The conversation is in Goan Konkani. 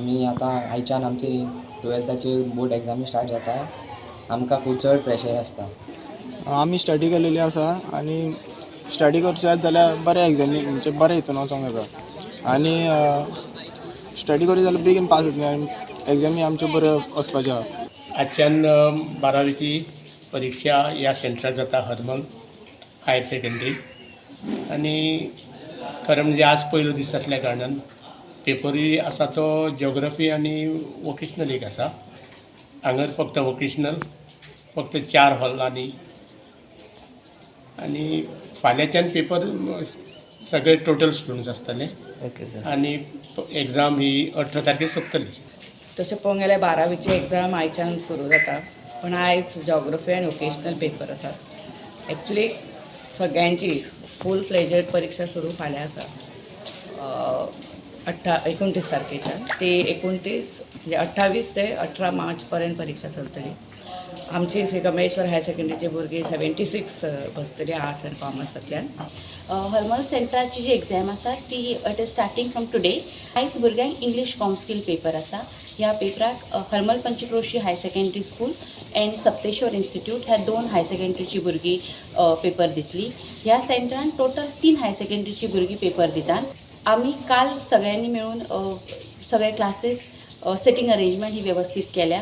आमी आतां आयच्यान आमची टुवेल्थाची बोर्ड एग्जामी स्टार्ट जाता. आमकां खूब चड प्रेशर आसता. आमी स्टडी केलेली आसा आनी स्टडी करशात जाल्यार बरें एग्जामी, म्हणजे बरें हितून वचोंक जाता आनी स्टडी करीत जाल्यार बेगीन पास जातलें आनी एग्जामी आमच्यो बऱ्यो वचपाच्यो आहा. आजच्यान बारावीची परिक्षा ह्या सेंटरार जाता, हरमल हायर सेकंडरी. आनी खरें म्हणजे आज पयलो दीस आसल्या कारणान पेपरूय आसा तो जियोग्राफी आनी वोकेशनल एक आसा. हांगर फक्त वोकेशनल, फक्त चार हॉलांनी. आनी फाल्यांच्यान पेपर सगळे टोटल स्टुडंट्स आसतले. Okay sir. आनी एग्जाम ही 18 तारखेर सोंपतली. तशें पळोवंक गेल्यार बारावीची एग्जाम आयच्यान सुरू जाता, पूण आयज जॉग्रफी आनी वोकेशनल पेपर आसात. एक्चुली सगळ्यांची फूल फ्लेजड परिक्षा सुरू फाल्यां आसा, 29 तारखेच्यान. ती 29, म्हणजे 28 ते 18 मार्च पर्यंत परिक्षा चलतली. आमची श्री कमलेश्वर हायर सेकंडरीची भुरगीं 76 बसतली आर्ट्स आनी कॉमर्सांतल्यान. हरमल सेंटराची जी एग्जाम आसा ती it is starting from today. आयज भुरग्यांक इंग्लीश कॉम स्कील पेपर आसा. ह्या पेपराक Harmal Panchkroshi higher secondary school and Sapteshwar institute ह्या दोन हायर सेकंडरीची भुरगीं पेपर दितली. ह्या सेंटरान टोटल तीन हायर सेकंडरीची भुरगीं पेपर दितात. आमी काल सगळ्यांनी मेळून सगळे क्लासीस सिटींग अरेंजमेंट ही वेवस्थीत केल्या.